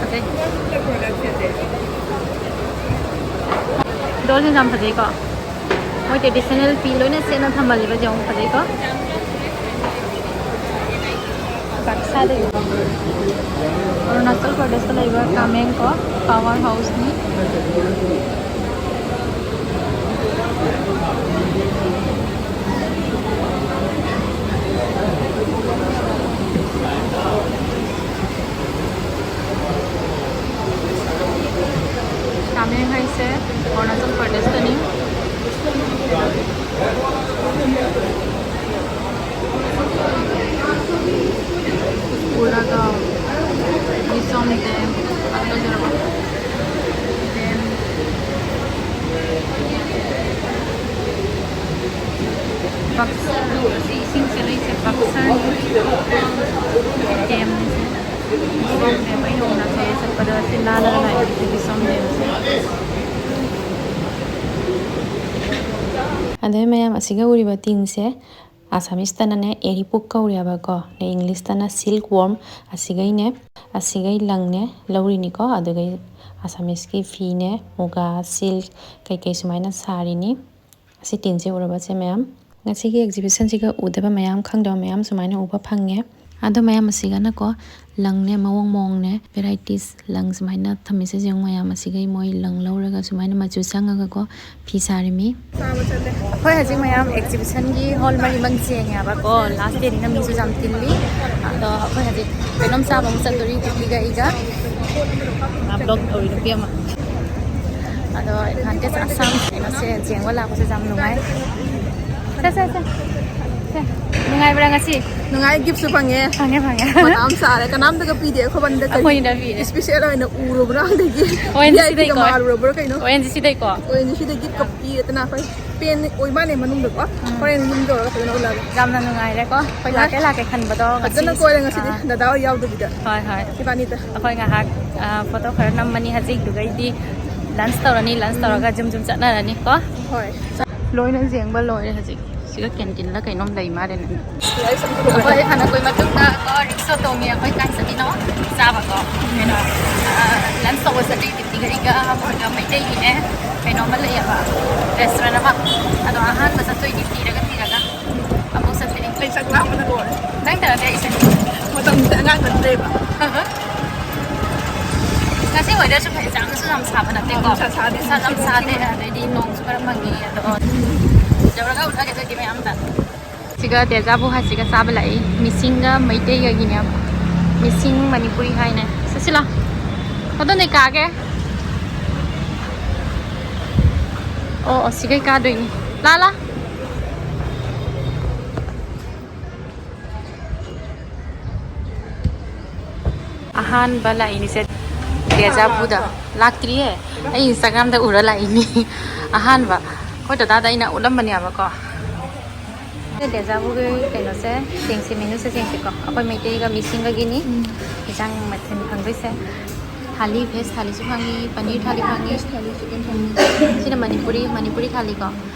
ꯐꯖꯩ꯫ ꯗꯣꯜꯁꯤꯡꯁꯦ ꯌꯥꯝ ꯐꯖꯩꯀꯣ? ꯃꯣꯏ traditional ꯐꯤ ꯂꯣꯏꯅ ꯁꯦꯠꯅ ꯊꯝꯃꯜꯂꯤꯕꯁꯦ ꯌꯥꯝ ꯐꯖꯩꯀꯣ? ꯕꯥꯛꯁꯥꯗꯒꯤ꯫ ꯑꯔꯨꯅꯥꯆꯜ ꯄ꯭ꯔꯗꯦꯁꯇ ꯂꯩꯕ ꯀꯥꯃꯦꯡ ꯀꯣ, power houseꯅꯤ꯫ ꯀꯥꯃꯦꯡ ꯍꯥꯏꯁꯦ ꯑꯔꯨꯅꯥꯆꯜ ꯄ꯭ꯔꯗꯦꯁꯇꯅꯤ꯫ ꯎꯔꯒ ꯃꯤꯁꯣꯝ ꯗꯦꯝ, ꯗꯦꯝ, ꯕꯛꯁꯔ, ꯑꯁꯤ ꯏꯁꯤꯡ ꯆꯦꯜꯂꯛꯏꯁꯦ ꯕꯛꯁꯔꯅꯤ꯫ ꯗꯦꯝꯅꯤꯁꯦ꯫ ꯃꯤꯁꯣꯝ ꯗꯦꯝ, ꯑꯩꯅ ꯑꯔꯨꯅꯥꯆꯜꯗ ꯆꯠꯄꯗ ꯁꯤ ꯂꯥꯜꯂꯒ ꯂꯥꯛꯏ, ꯃꯤꯁꯣꯝ ꯗꯦꯝꯁꯦ꯫ ꯑꯗꯩ ꯃꯌꯥꯝ ꯑꯁꯤꯒ ꯎꯔꯤꯕ ꯇꯤꯟꯁꯦ ꯑꯁꯥꯃꯤꯁꯇꯅꯅꯦ ꯑꯦꯔꯤꯄꯨꯛ ꯀꯧꯔꯦꯕꯀꯣ, ꯑꯗꯩ ꯏꯪꯂꯤꯁꯇꯅ silk worm꯫ ꯑꯁꯤꯒꯩꯅꯦ, ꯑꯁꯤꯒꯩ ꯂꯪꯅꯦ ꯂꯧꯔꯤꯅꯤꯀꯣ, ꯑꯗꯨꯒꯩ ꯑꯁꯥꯃꯤꯁꯀꯤ ꯐꯤꯅꯦ, ꯃꯨꯒꯥ, silk ꯀꯩꯀꯩ ꯁꯨꯃꯥꯏꯅ ꯁꯥꯔꯤꯅꯤ꯫ ꯑꯁꯤ ꯇꯤꯟꯁꯦ ꯎꯔꯕꯁꯦ ꯃꯌꯥꯝ? ꯉꯁꯤꯒꯤ exhibitionꯁꯤꯒ ꯎꯗꯕ ꯃꯌꯥꯝ, ꯈꯪꯗꯕ ꯃꯌꯥꯝ ꯁꯨꯃꯥꯏꯅ ꯎꯕ ꯐꯪꯉꯦ꯫ ꯑꯗꯣ ꯃꯌꯥꯝ ꯑꯁꯤꯒꯅꯀꯣ, ꯂꯪꯅꯦ ꯃꯑꯣꯡ ꯃꯑꯣꯡꯅꯦ, varieties ꯂꯪ ꯁꯨꯃꯥꯏꯅ ꯊꯝꯃꯤꯁꯦ ꯌꯦꯡꯉꯨ ꯃꯌꯥꯝ꯫ ꯑꯁꯤꯒꯩ ꯃꯣꯏ ꯂꯪ ꯂꯧꯔꯒ ꯁꯨꯃꯥꯏꯅ ꯃꯆꯨ ꯁꯪꯉꯒꯀꯣ ꯐꯤ ꯁꯥꯔꯤꯃꯤ꯫ ꯑꯩꯈꯣꯏ ꯍꯧꯖꯤꯛ ꯃꯌꯥꯝ exhibitionꯒꯤ hall ꯃꯔꯤꯃꯛ ꯌꯦꯡꯉꯦꯕꯀꯣ꯫ Last dayꯅꯤꯅ ꯃꯤꯁꯨ ꯌꯥꯝ ꯇꯤꯜꯂꯤ꯫ ꯑꯗꯣ ꯑꯩꯈꯣꯏ ꯍꯧꯖꯤꯛ ꯀꯩꯅꯣꯝ ꯆꯥꯕ ꯑꯃ ꯆꯠꯇꯣꯔꯤ, ꯇꯤꯛꯂꯤꯒ ꯑꯩꯒ꯫ ꯃꯥ vlog ꯇꯧꯔꯤ ꯅꯨꯄꯤ ꯑꯃ꯫ ꯑꯗꯣ advantage ꯑꯁꯥꯝ ꯀꯩꯅꯣꯁꯦ ꯌꯦꯡꯕ ꯂꯥꯛꯄꯁꯦ ꯌꯥꯝ ꯅꯨꯡꯉꯥꯏ꯫ ꯁꯦ, ꯁꯦ, ꯁꯦ꯫ ꯁꯦ꯫ ꯅꯨꯡꯉꯥꯏꯕ꯭ꯔꯥ ꯉꯁꯤ? ꯅꯨꯡꯉꯥꯏ, giftꯁꯨ ꯐꯪꯉꯦ꯫ ꯐꯪꯉꯦ, ꯐꯪꯉꯦ꯫ ꯃꯅꯥ ꯑꯃ ꯆꯥꯔꯦ꯫ ꯀꯅꯥꯝꯇꯒ ꯄꯤꯗꯦ꯫ ꯑꯩꯈꯣꯏ ꯕꯟꯗ ꯀꯔꯤ ꯑꯩꯈꯣꯏꯅ ꯄꯤꯔꯦ꯫ Special ꯑꯣꯏꯅ ꯎꯔꯨꯕ꯭ꯔꯥ ꯑꯗꯒꯤ ꯑꯣ ꯑꯦꯟ ꯖꯤ ꯁꯤꯗꯩꯀꯣ꯫ ꯃꯥꯜꯂꯨꯔꯕ꯭ꯔꯥ ꯀꯩꯅꯣ? ꯑꯣ ꯑꯦꯟ ꯖꯤ ꯁꯤꯗꯩꯀꯣ꯫ ꯑꯣ ꯑꯦꯟ ꯖꯤ ꯁꯤꯗꯒꯤ gift ꯄꯤꯔꯦꯗꯅ ꯑꯩꯈꯣꯏ꯫ Pen ꯑꯣꯏ ꯃꯥꯅꯦ ꯃꯅꯨꯡꯗꯀꯣ꯫ ꯎꯝ꯫ ꯍꯣꯔꯦꯟ ꯌꯨꯝ ꯌꯧꯔꯒ ꯐꯖꯅ ꯎꯠꯂꯛꯑꯒꯦ꯫ ꯌꯥꯝꯅ ꯅꯨꯡꯉꯥꯏꯔꯦꯀꯣ꯫ ꯑꯩꯈꯣꯏ ꯅꯨꯡꯉꯥꯏ꯫ ꯂꯥꯛꯀꯦ ꯂꯥꯛꯀꯦ ꯈꯟꯕꯗꯣ ꯐꯖꯅ ꯉꯁꯤ, ꯀꯣꯏꯔꯦ ꯉꯁꯤꯗꯤ꯫ ꯑꯥ꯫ ꯗꯗꯥ ꯍꯣꯏ ꯌꯥꯎꯗꯕꯤꯗ꯫ ꯍꯣꯏ, ꯍꯣꯏ꯫ ꯏꯕꯥꯅꯤꯗ꯫ ꯑꯩꯈꯣꯏ ꯉꯥꯏꯍꯥꯛ, ꯑꯥ, photo ꯈꯔ ꯅꯝꯃꯅꯤ ꯍꯧꯖꯤꯛꯇꯨꯒꯩꯗꯤ꯫ ꯂꯟꯁ ꯇꯧꯔꯅꯤ, ꯂꯟꯁ ꯇꯧꯔꯒ ꯖꯨꯝ ꯖꯨꯝ ꯆꯠꯅꯔꯅꯤ ꯀꯣ꯫ ꯍꯣꯏ꯫ ꯂꯣꯏꯅ ꯌꯦꯡꯕ ꯂꯣꯏꯔꯦ ꯍꯧꯖꯤꯛ꯫ ꯁꯤꯒ ꯀꯦꯟꯇꯤꯟꯂ ꯀꯩꯅꯣꯝ ꯂꯩ ꯃꯥꯜꯂꯦ꯫ ꯑꯩꯈꯣꯏ ꯐꯅ ꯀꯨꯏ ꯃꯇꯨꯡꯗ ꯀꯣ ꯔꯤꯛꯁꯣ ꯇꯣꯡꯉꯤ꯫ ꯑꯩꯈꯣꯏ ꯀꯥꯏ ꯆꯠꯂꯤꯅꯣ? ꯆꯥꯕꯀꯣ꯫ ꯀꯩꯅꯣ, ꯂꯟꯁ ꯇꯧꯕ ꯆꯠꯂꯤ꯫ ꯗꯤꯞꯇꯤ ꯒꯥꯔꯤꯒ ꯃꯣꯏꯒ ꯃꯩꯇꯩꯒꯤꯅꯦ ꯀꯩꯅꯣꯝꯃ ꯂꯩꯌꯦꯕ, ꯔꯦꯁꯇꯨꯔꯦꯟ ꯑꯃ꯫ ꯑꯗꯣ ꯑꯍꯥꯟꯕ ꯆꯠꯇꯣꯏꯅꯤ ꯊꯤꯔꯒ ꯊꯤꯔꯒ꯫ ꯑꯃꯨꯛ ꯆꯠꯇꯣꯏꯅꯤ꯫ ꯑꯩ ꯆꯥꯛ ꯂꯥꯝꯕꯅ ꯂꯣꯏꯔꯦ꯫ ꯅꯪ ꯇꯧꯔꯗꯤ ꯑꯩ ꯆꯠꯅꯤꯡꯉꯦ꯫ ꯃꯇꯝꯁꯦ ꯑꯉꯥꯡ ꯅꯠꯇ꯭ꯔꯦꯕ꯫ ꯉꯁꯤ ꯋꯦꯗꯔꯁꯨ ꯐꯩ, ꯌꯥꯝꯅꯁꯨ ꯌꯥꯝ ꯁꯥꯕ ꯅꯠꯇꯦꯀꯣ꯫ ꯅꯨꯡꯁꯥ ꯁꯥꯗꯦ, ꯅꯨꯡꯁꯥ ꯌꯥꯝ ꯁꯥꯗꯦ, ꯑꯗꯩꯗꯤ ꯅꯣꯡꯁꯨ ꯈꯔ ꯃꯪꯉꯤ꯫ ꯑꯗꯣ ꯌꯧꯔꯒ ꯎꯠꯂꯒꯦ ꯑꯗꯨꯗꯤ ꯃꯌꯥꯝ ꯑꯝꯇ꯫ ꯁꯤꯒ ꯗꯦꯖꯥꯕꯨ ꯍꯥꯏꯁꯤꯒ ꯆꯥꯕ ꯂꯥꯛꯏ, ꯃꯤꯁꯤꯡꯒ ꯃꯩꯇꯩꯒꯒꯤꯅꯦꯕ꯫ ꯃꯤꯁꯤꯡ ꯃꯅꯤꯄꯨꯔꯤ ꯍꯥꯏꯅꯦ꯫ ꯆꯠꯁꯤ ꯂꯥꯎ꯫ ꯀꯗꯣꯝꯗꯩ ꯀꯥꯒꯦ? ꯑꯣ, ꯑꯣ, ꯁꯤꯒꯩ ꯀꯥꯗꯣꯏꯅꯤ꯫ ꯂꯥ, ꯂꯥ꯫ ꯑꯍꯥꯟꯕ ꯂꯥꯛꯏꯅꯤꯁꯦ ꯗꯦꯖꯥꯕꯨꯗ꯫ ꯂꯥꯛꯇ꯭ꯔꯤꯌꯦ꯫ ꯑꯩ ꯏꯟꯁꯇꯥꯒ꯭ꯔꯥꯝꯗ ꯎꯔ ꯂꯥꯛꯏꯅꯤ꯫ ꯑꯍꯥꯟꯕ ꯑꯩꯈꯣꯏ ꯗꯗꯥꯗ ꯑꯩꯅ ꯎꯠꯂꯝꯕꯅꯦꯕꯀꯣ꯫ ꯗꯦꯖꯥꯕꯨꯒꯤ ꯀꯩꯅꯣꯁꯦ ꯌꯦꯡꯁꯤ, ꯃꯦꯅꯨꯁꯦ ꯌꯦꯡꯁꯤꯀꯣ꯫ ꯑꯩꯈꯣꯏ ꯃꯩꯇꯩꯒ ꯃꯤꯁꯤꯡꯒꯒꯤꯅꯤ ꯏꯟꯁꯥꯡ ꯃꯊꯦꯜ ꯐꯪꯗꯣꯏꯁꯦ꯫ ꯊꯥꯂꯤ, ꯚꯦꯖ ꯊꯥꯂꯤꯁꯨ ꯐꯪꯉꯤ, ꯄꯅꯤꯔ ꯊꯥꯂꯤ ꯐꯪꯉꯤ꯫ ꯁꯤꯅ ꯃꯅꯤꯄꯨꯔꯤ, ꯃꯅꯤꯄꯨꯔꯤ ꯊꯥꯂꯤꯀꯣ꯫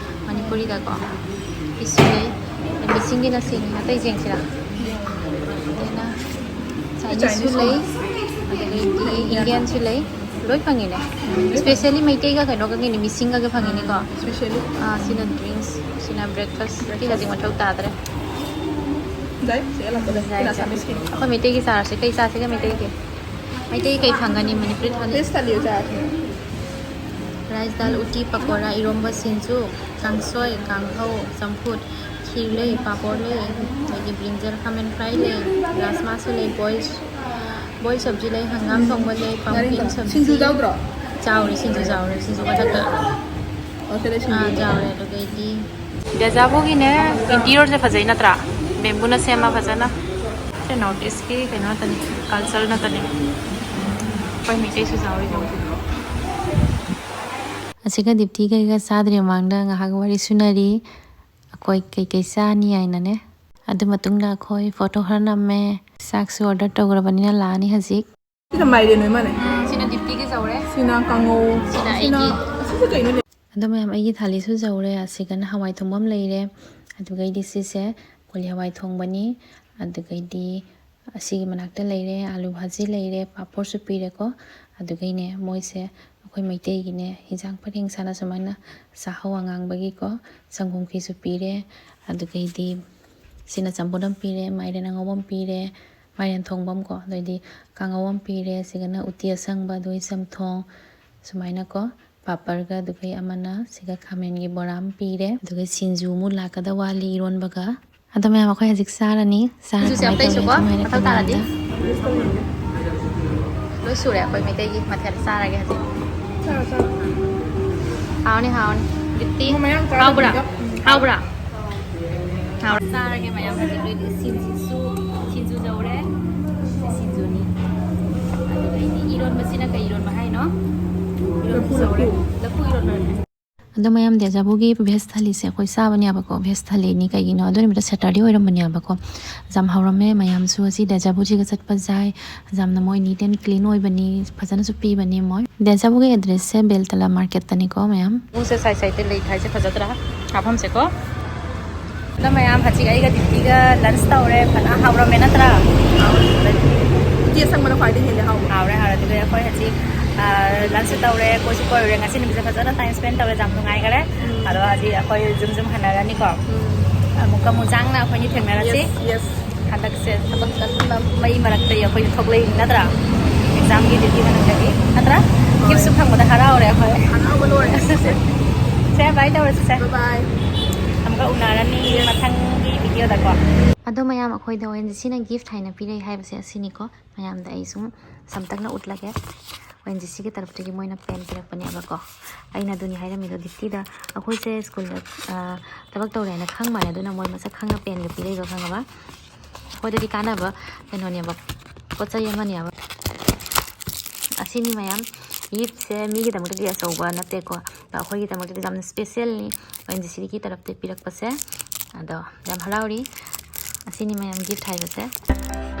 ꯃꯅꯤꯄꯨꯔꯤꯗꯀꯣ꯫ ꯐꯤꯁꯁꯨ ꯂꯩ꯫ ꯃꯤꯁꯤꯡꯒꯤꯅ ꯁꯤꯅꯤ꯫ ꯑꯇꯩ ꯌꯦꯡꯁꯤꯔꯥ? ꯑꯗꯨꯅ ꯆꯥꯏꯅꯤꯁꯁꯨ ꯂꯩ, ꯑꯗꯒꯤꯗꯤ ꯏꯟꯗꯤꯌꯥꯟꯁꯨ ꯂꯩ꯫ ꯂꯣꯏ ꯐꯪꯉꯤꯅꯦ꯫ ꯏꯁꯄꯦꯁꯦꯜꯂꯤ ꯃꯩꯇꯩꯒ ꯀꯩꯅꯣꯒꯒꯤꯅꯤ, ꯃꯤꯁꯤꯡꯒꯒ ꯐꯪꯉꯤꯅꯤꯀꯣ꯫ ꯏꯁꯄꯦꯁꯦꯜꯂꯤ꯫ ꯑꯥ, ꯁꯤꯅ ꯗ꯭ꯔꯤꯡꯁ, ꯁꯤꯅ ꯕ꯭ꯔꯦꯛꯐꯥꯁꯀꯤ ꯍꯧꯖꯤꯛ ꯃꯊꯧ ꯇꯥꯗ꯭ꯔꯦ꯫ ꯌꯥꯏ, ꯁꯤ ꯑꯂꯥꯛꯄꯗ ꯌꯥꯏ, ꯁꯤꯅ ꯌꯥꯏ꯫ ꯑꯁꯥꯃꯤꯁꯀꯤ꯫ ꯑꯩꯈꯣꯏ ꯃꯩꯇꯩꯒꯤ ꯆꯥꯔꯁꯦ꯫ ꯀꯩ ꯆꯥꯁꯤꯒꯦ ꯃꯩꯇꯩꯒꯤ? ꯃꯩꯇꯩ ꯀꯩ ꯐꯪꯒꯅꯤ ꯃꯅꯤꯄꯨꯔꯤ ꯊꯥꯂꯤ? ꯚꯦꯖ ꯊꯥꯂꯤ ꯑꯣꯏ ꯆꯥꯔꯁꯦ꯫ ꯔꯥꯏꯁ ꯗꯥꯜ, ꯎꯇꯤ, ꯄꯀꯣꯔꯥ, ꯏꯔꯣꯝꯕ, ꯁꯤꯡꯖꯨ, ꯀꯥꯡꯁꯣꯏ, ꯀꯥꯡꯍꯧ, ꯆꯝꯐꯨꯠ, ꯈꯤꯔ ꯂꯩ, ꯄꯥꯄꯣꯔ ꯂꯩ, ꯑꯗꯒꯤ ꯕ꯭ꯔꯤꯟꯖꯜ ꯈꯥꯃꯦꯟ ꯐ꯭ꯔꯥꯏ ꯂꯩ, ꯔꯥꯖꯃꯥꯁꯨ ꯂꯩ, ꯕꯣꯏꯜ, ꯕꯣꯏꯜ ꯁꯕꯖꯤ ꯂꯩ, ꯍꯪꯒꯥꯝ ꯊꯣꯡꯕ ꯂꯩ, ꯄꯝꯀꯤꯟ ꯁꯕꯖꯤ꯫ ꯁꯤꯡꯖꯨ ꯌꯥꯎꯗ꯭ꯔꯣ? ꯆꯥꯎꯔꯦ, ꯁꯤꯡꯖꯨ ꯆꯥꯎꯔꯦ, ꯁꯤꯡꯖꯨ ꯃꯊꯛꯇ꯫ ꯑꯣ, ꯁꯤꯗ ꯁꯤꯡꯖꯨ ꯑꯥ, ꯂꯩ꯫ ꯆꯥꯎꯔꯦ꯫ ꯑꯗꯨꯗꯒꯤ ꯗꯦꯖꯥꯕꯨꯒꯤꯅꯦ, ꯏꯟꯇꯤꯔꯤꯌꯔꯁꯦ ꯐꯖꯩ ꯅꯠꯇ꯭ꯔꯥ? ꯕꯦꯝꯕꯨꯅ ꯁꯦꯝꯃ ꯐꯖꯅ꯫ ꯁꯤ ꯅꯣꯔꯠ ꯏꯁꯀꯤ ꯀꯩꯅꯣ ꯅꯠꯇꯅꯤ, ꯀꯜꯆꯔ ꯅꯠꯇꯅꯤ꯫ ꯑꯩꯈꯣꯏ ꯃꯩꯇꯩꯁꯨ ꯆꯥꯎꯔꯤ ꯌꯦꯡꯉꯨ꯫ ꯑꯁꯤꯒ ꯗꯤꯞꯇꯤ ꯀꯩꯒ ꯆꯥꯗ꯭ꯔꯤ ꯃꯃꯥꯡꯗ ꯉꯥꯏꯍꯥꯛ ꯋꯥꯔꯤ ꯁꯨꯅꯔꯤ꯫ ꯑꯩꯈꯣꯏ ꯀꯩꯀꯩ ꯆꯥꯅꯤ ꯍꯥꯏꯅꯅꯦ꯫ ꯑꯗꯨ ꯃꯇꯨꯡꯗ ꯑꯩꯈꯣꯏ ꯐꯣꯇꯣ ꯈꯔ ꯅꯝꯃꯦ꯫ ꯆꯥꯛꯁꯨ ꯑꯣꯔꯗꯔ ꯇꯧꯈ꯭ꯔꯕꯅꯤꯅ ꯂꯥꯛꯑꯅꯤ ꯍꯧꯖꯤꯛ꯫ ꯁꯤꯅ ꯃꯥꯏꯔꯦꯟ ꯑꯣꯏ ꯃꯥꯜꯂꯦ꯫ ꯎꯝ, ꯁꯤꯅ ꯁꯤꯅ ꯀꯥꯡꯉꯧ꯫ ꯁꯤꯅ ꯑꯩꯒꯤ꯫ ꯑꯁꯤꯁꯦ ꯀꯩꯅꯣꯅꯦ? ꯑꯗꯣ ꯃꯌꯥꯝ, ꯑꯩꯒꯤ ꯊꯥꯂꯤꯁꯨ ꯌꯧꯔꯦ꯫ ꯑꯁꯤꯒꯅ ꯍꯋꯥꯏ ꯊꯣꯡꯕ ꯑꯃ ꯂꯩꯔꯦ꯫ ꯑꯗꯨꯒꯩꯗꯤ ꯁꯤꯁꯦ ꯀꯣꯂꯤ ꯍꯋꯥꯏ ꯊꯣꯡꯕꯅꯤ꯫ ꯑꯗꯨꯒꯩꯗꯤ ꯑꯁꯤꯒꯤ ꯃꯅꯥꯛꯇ ꯂꯩꯔꯦ, ꯑꯥꯂꯨ ꯚꯥꯖꯤ ꯂꯩꯔꯦ, ꯄꯥꯐꯣꯔꯁꯨ ꯄꯤꯔꯦꯀꯣ꯫ ꯑꯗꯨꯒꯩꯅꯦ ꯃꯣꯏꯁꯦ ꯑꯩꯈꯣꯏ ꯃꯩꯇꯩꯒꯤꯅꯦ ꯍꯤꯟꯖꯥꯡ ꯄꯔꯦꯡ ꯁꯥꯅ ꯁꯨꯃꯥꯏꯅ ꯆꯥꯛꯍꯧ ꯑꯉꯥꯡꯕꯒꯤꯀꯣ ꯁꯪꯒꯣꯝ ꯈꯤꯔꯁꯨ ꯄꯤꯔꯦ꯫ ꯑꯗꯨꯒꯩꯗꯤ ꯁꯤꯅ ꯆꯝꯐꯨꯠ ꯑꯃ ꯄꯤꯔꯦ, ꯃꯥꯏꯔꯦꯟ ꯑꯉꯧꯕ ꯑꯃ ꯄꯤꯔꯦ, ꯃꯥꯏꯔꯦꯟ ꯊꯣꯡꯕ ꯑꯃꯀꯣ, ꯑꯗꯩꯗꯤ ꯀꯥꯡꯉꯧ ꯑꯃ ꯄꯤꯔꯦ꯫ ꯁꯤꯒꯅ ꯎꯇꯤ ꯑꯁꯪꯕ, ꯑꯗꯨꯒ ꯆꯝꯊꯣꯡ ꯁꯨꯃꯥꯏꯅꯀꯣ꯫ ꯄꯥꯄꯔꯒ, ꯑꯗꯨꯒ ꯑꯃꯅ ꯁꯤꯒ ꯈꯥꯃꯦꯟꯒꯤ ꯕꯣꯔꯥ ꯑꯃ ꯄꯤꯔꯦ꯫ ꯑꯗꯨꯒ ꯁꯤꯡꯖꯨ ꯑꯃꯨꯛ ꯂꯥꯛꯀꯗ ꯋꯥꯠꯂꯤ ꯏꯔꯣꯟꯕꯒ꯫ ꯑꯗꯣ ꯃꯌꯥꯝ, ꯑꯩꯈꯣꯏ ꯍꯧꯖꯤꯛ ꯆꯥꯔꯅꯤ꯫ ꯆꯥꯔ ꯁꯤꯡꯖꯨꯁꯦ ꯀꯃꯥꯏꯅ ꯑꯝꯇ ꯇꯧꯔꯤ? ꯏꯁꯨꯀꯣ, ꯁꯨꯃꯥꯏꯅ ꯃꯊꯪ ꯇꯥꯔꯗꯤ꯫ ꯀꯃꯥꯏꯅ? ꯂꯣꯏ ꯁꯨꯔꯦ ꯑꯩꯈꯣꯏ ꯃꯩꯇꯩꯒꯤ ꯃꯊꯦꯜ ꯆꯥꯔꯒꯦ ꯍꯧꯖꯤꯛ꯫ ꯆꯥꯔꯣ, ꯆꯥꯔꯣ꯫ ꯍꯥꯎꯅꯤ, ꯍꯥꯎꯅꯤ꯫ ꯕꯤꯠꯇꯤ ꯃꯌꯥꯝ ꯆꯥꯔꯣ, ꯍꯥꯎꯕ꯭ꯔꯥ? ꯕꯤꯠꯇꯤ꯫ ꯍꯥꯎꯕ꯭ꯔꯥ? ꯍꯥꯎ-, ꯆꯥꯔꯒꯦ ꯃꯌꯥꯝ꯫ ꯍꯧꯖꯤꯛ ꯂꯣꯏꯗꯤ ꯁꯤꯡꯖꯨꯁꯨ, ꯁꯤꯡꯖꯨ ꯌꯧꯔꯦ꯫ ꯁꯤꯡꯖꯨꯅꯤ꯫ ꯑꯗꯨꯗꯩꯗꯤ ꯏꯔꯣꯟꯕꯁꯤꯅ ꯀꯩ ꯏꯔꯣꯟꯕ ꯍꯥꯏꯅꯣ? ꯏꯔꯣꯟꯕꯁꯨ ꯌꯧꯔꯦ꯫ ꯂꯐꯨ ꯏꯔꯣꯟꯕ꯫ ꯑꯗꯣ ꯃꯌꯥꯝ, ꯗꯦꯖꯥꯕꯨꯒꯤ ꯚꯦꯖ ꯊꯥꯂꯤꯁꯦ ꯑꯩꯈꯣꯏ ꯆꯥꯕꯅꯦꯕꯀꯣ꯫ ꯚꯦꯖ ꯊꯥꯂꯤꯅꯤ, ꯀꯩꯒꯤꯅꯣ ꯑꯗꯨ ꯅꯨꯃꯤꯠꯇꯣ ꯁꯦꯇꯔꯗꯦ ꯑꯣꯏꯔꯝꯕꯅꯦꯕꯀꯣ꯫ ꯌꯥꯝ ꯍꯥꯎꯔꯝꯃꯦ꯫ ꯃꯌꯥꯝꯁꯨ ꯑꯁꯤ ꯗꯦꯖꯥꯕꯨꯁꯤꯒ ꯆꯠꯄ ꯌꯥꯏ꯫ ꯌꯥꯝꯅ ꯃꯣꯏ neat and clean ꯑꯣꯏꯕꯅꯤ, ꯐꯖꯅꯁꯨ ꯄꯤꯕꯅꯤ ꯃꯣꯏ꯫ ꯗꯦꯖꯥꯕꯨꯒꯤ addressꯁꯦ ꯕꯦꯜꯇꯂꯥ marketꯇꯅꯤꯀꯣ ꯃꯌꯥꯝ꯫ ꯃꯨꯁꯦ ꯁꯥꯏ ꯁꯥꯏꯗ ꯂꯩ ꯊꯥꯏꯁꯦ ꯐꯖꯗ꯭ꯔꯥ? ꯃꯐꯝꯁꯦꯀꯣ꯫ ꯑꯗꯣ ꯃꯌꯥꯝ, ꯍꯧꯖꯤꯛ ꯑꯩꯒ ꯗꯤꯞꯇꯤꯒ lunch ꯇꯧꯔꯦ꯫ ꯐꯖꯅ ꯍꯥꯎꯔꯝꯃꯦ ꯅꯠꯇ꯭ꯔꯥ? ꯎꯇꯤ ꯑꯁꯪꯕꯅ ꯈ꯭ꯋꯥꯏꯗꯒꯤ ꯍꯦꯜꯂꯦ ꯍꯥꯎꯕ꯫ ꯍꯥꯎꯔꯦ, ꯍꯥꯎꯔꯦ꯫ ꯑꯗꯨꯒ ꯑꯩꯈꯣꯏ ꯍꯧꯖꯤꯛ, ꯑ, lunchꯁꯨ ꯇꯧꯔꯦ, ꯀꯣꯏꯁꯨ ꯀꯣꯏꯔꯨꯔꯦ꯫ ꯉꯁꯤ ꯅꯨꯃꯤꯠꯁꯦ ꯐꯖꯅ time spend ꯇꯧꯔꯦ, ꯌꯥꯝ ꯅꯨꯡꯉꯥꯏꯈꯔꯦ꯫ ꯎꯝ꯫ ꯑꯗꯣ ꯍꯧꯖꯤꯛ ꯑꯩꯈꯣꯏ ꯌꯨꯝ ꯌꯨꯝ ꯍꯟꯅꯔꯅꯤꯀꯣ꯫ ꯎꯝ꯫ ꯑꯃꯨꯛꯀ ꯃꯨꯖꯥꯡꯅ ꯑꯩꯈꯣꯏꯅꯤ ꯊꯦꯡꯅꯔꯁꯤ꯫ Yes, yes꯫ ꯍꯟꯗꯛꯁꯦ ꯊꯕꯛ ꯀꯟꯕ ꯃꯩ ꯃꯔꯛꯇꯒꯤ ꯑꯩꯈꯣꯏꯁꯨ ꯊꯣꯛꯂꯛꯏꯅꯤ ꯅꯠꯇ꯭ꯔꯥ? Examꯒꯤ duty ꯃꯅꯨꯡꯗꯒꯤ ꯅꯠꯇ꯭ꯔꯥ? ꯍꯣꯏ꯫ Giftꯁꯨ ꯐꯪꯕꯗ ꯍꯔꯥꯎꯔꯦ ꯑꯩꯈꯣꯏ꯫ ꯍꯔꯥꯎꯕ ꯂꯣꯏꯔꯦ ꯉꯁꯤꯁꯦ꯫ ꯁꯦ, bye ꯇꯧꯔꯁꯤ ꯁꯦ꯫ Bye bye꯫ ꯑꯃꯨꯛꯀ ꯎꯅꯔꯅꯤ ꯃꯊꯪꯒꯤ videoꯗꯀꯣ꯫ ꯑꯗꯣ ꯃꯌꯥꯝ, ꯑꯩꯈꯣꯏꯗ ꯑꯣ ꯑꯦꯟ ꯖꯤ ꯁꯤꯅ gift ꯍꯥꯏꯅ ꯄꯤꯔꯛꯏ ꯍꯥꯏꯕꯁꯦ ꯑꯁꯤꯅꯤꯀꯣ꯫ ꯃꯌꯥꯝꯗ ꯑꯩ ꯁꯨꯝ ꯁꯝꯇꯛꯅ ꯎꯠꯂꯒꯦ꯫ ꯑꯣ ꯑꯦꯟ ꯖꯤ ꯁꯤꯒꯤ ꯇꯔꯞꯇꯒꯤ ꯃꯣꯏꯅ pen ꯄꯤꯔꯛꯄꯅꯦꯕꯀꯣ꯫ ꯑꯩꯅ ꯑꯗꯨꯅꯤ ꯍꯥꯏꯔꯝꯃꯤꯗꯣ ꯗꯤꯞꯇꯤꯗ꯫ ꯑꯩꯈꯣꯏꯁꯦ ꯁ꯭ꯀꯨꯜꯗ, ꯑ, ꯊꯕꯛ ꯇꯧꯔꯦ ꯍꯥꯏꯅ ꯈꯪ ꯃꯥꯜꯂꯦ, ꯑꯗꯨꯅ ꯃꯣꯏ ꯃꯁꯛ ꯈꯪꯅ penꯒ ꯄꯤꯔꯛꯏꯗꯣ, ꯈꯪꯉꯕ? ꯑꯩꯈꯣꯏꯗꯗꯤ ꯀꯥꯟꯅꯕ ꯀꯩꯅꯣꯅꯦꯕ, ꯄꯣꯠ ꯆꯩ ꯑꯃꯅꯦꯕ꯫ ꯑꯁꯤꯅꯤ ꯃꯌꯥꯝ꯫ Giftꯁꯦ ꯃꯤꯒꯤꯗꯃꯛꯇꯗꯤ ꯑꯆꯧꯕ ꯅꯠꯇꯦꯀꯣ, ꯑꯗꯣ ꯑꯩꯈꯣꯏꯒꯤꯗꯃꯛꯇꯗꯤ ꯌꯥꯝꯅ specialꯅꯤ ꯑꯣ ꯑꯦꯟ ꯖꯤ ꯁꯤꯒꯤ ꯇꯔꯞꯇ ꯄꯤꯔꯛꯄꯁꯦ꯫ ꯑꯗꯣ ꯌꯥꯝ ꯍꯔꯥꯎꯔꯤ꯫ ꯑꯁꯤꯅꯤ ꯃꯌꯥꯝ gift ꯍꯥꯏꯕꯁꯦ꯫